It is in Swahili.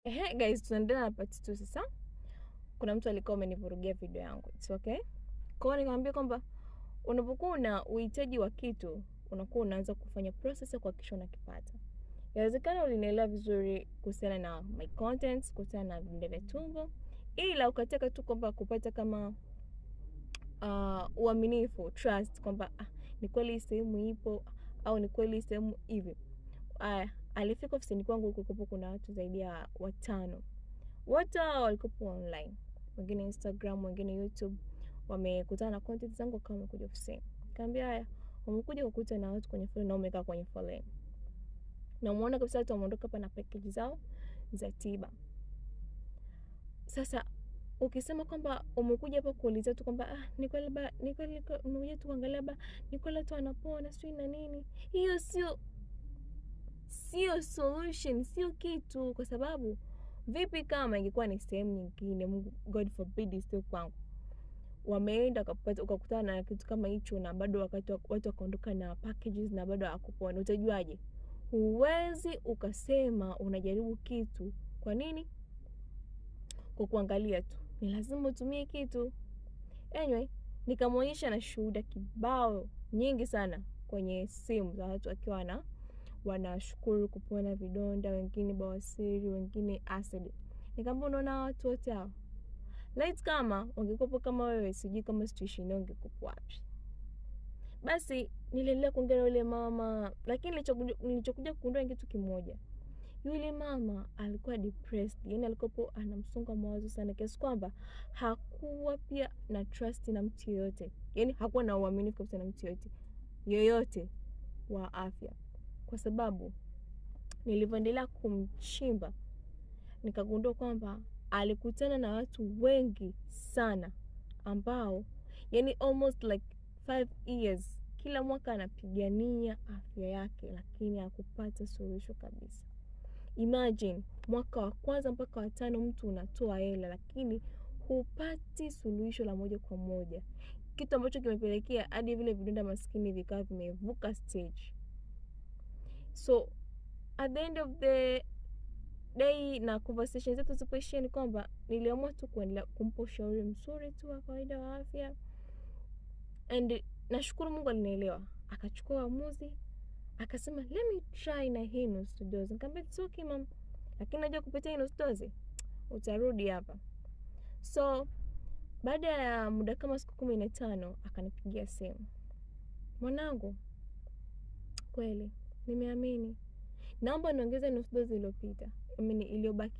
Ehe, guys, tunaendelea na part 2 sasa. Kuna mtu alikuwa amenivurugia video yangu. It's okay. Kwa hiyo nikamwambia kwamba unapokuwa una uhitaji wa kitu, unakuwa unaanza kufanya process ya kuhakikisha unakipata. Inawezekana ulinielewa vizuri kuhusiana na my contents, kuhusiana na vidonda vya tumbo, ila ukataka tu kwamba kupata kama uaminifu, trust kwamba ni kweli sehemu ipo au ni kweli sehemu hivi. Aya, alifika ofisini kwangu kulikuwa kuna watu zaidi ya watano, wote hao walikuwa online, wengine Instagram, wengine YouTube, wamekutana na content zangu wakawa wamekuja ofisini. Kaambia haya, wamekuja kukuta na watu kwenye foleni na umekaa kwenye foleni na umeona kabisa watu wameondoka hapa na package zao za tiba. Sasa ukisema kwamba umekuja hapa kuulizia tu kwamba ni kweli ba ni kweli umekuja tu kuangalia ba ni kweli watu wanapona sijui na nini, hiyo sio solution, sio kitu. Kwa sababu vipi kama ingekuwa ni sehemu nyingine, Mungu God forbid, sio kwangu, wameenda ukakutana na kitu kama hicho na bado wakati watu wakaondoka na packages na bado hawakupona, utajuaje? Huwezi ukasema unajaribu kitu. Kwa nini? Kwa kuangalia tu, ni lazima utumie kitu. Anyway, nikamwonyesha na shuhuda kibao nyingi sana kwenye simu za watu wakiwa na wanashukuru kupona vidonda, wengine bawasiri, wengine acid. Nikamwambia unaona watu wote hao, laiti kama wangekuwa kama wewe, sijui kama situation yao ingekuwa wapi. Basi niliendelea kuongea na yule mama, lakini nilichokuja kugundua ni kitu kimoja. Yule mama alikuwa depressed, yani alikuwa ana msongo wa mawazo sana kiasi kwamba hakuwa pia na trust na mtu yoyote, yani hakuwa na uaminifu kabisa na mtu yoyote yoyote wa afya, kwa sababu nilivyoendelea kumchimba nikagundua kwamba alikutana na watu wengi sana ambao yani almost like 5 years kila mwaka anapigania afya yake, lakini hakupata suluhisho kabisa. Imagine mwaka wa kwanza mpaka wa tano mtu unatoa hela, lakini hupati suluhisho la moja kwa moja, kitu ambacho kimepelekea hadi vile vidonda maskini vikawa vimevuka stage. So at the end of the day na conversation zetu zipoishia ni kwamba niliamua tu kuendelea kumpa ushauri mzuri tu wa kawaida wa afya, and nashukuru Mungu alinielewa, akachukua uamuzi akasema let me try na hii nusu dozi. Nikamwambia it's okay mom, lakini najua kupitia hii nusu dozi utarudi hapa. So baada ya muda kama siku 15 akanipigia simu, mwanangu, kweli nimeamini, naomba niongeze nusu dozi iliyopita, I mean iliyobaki.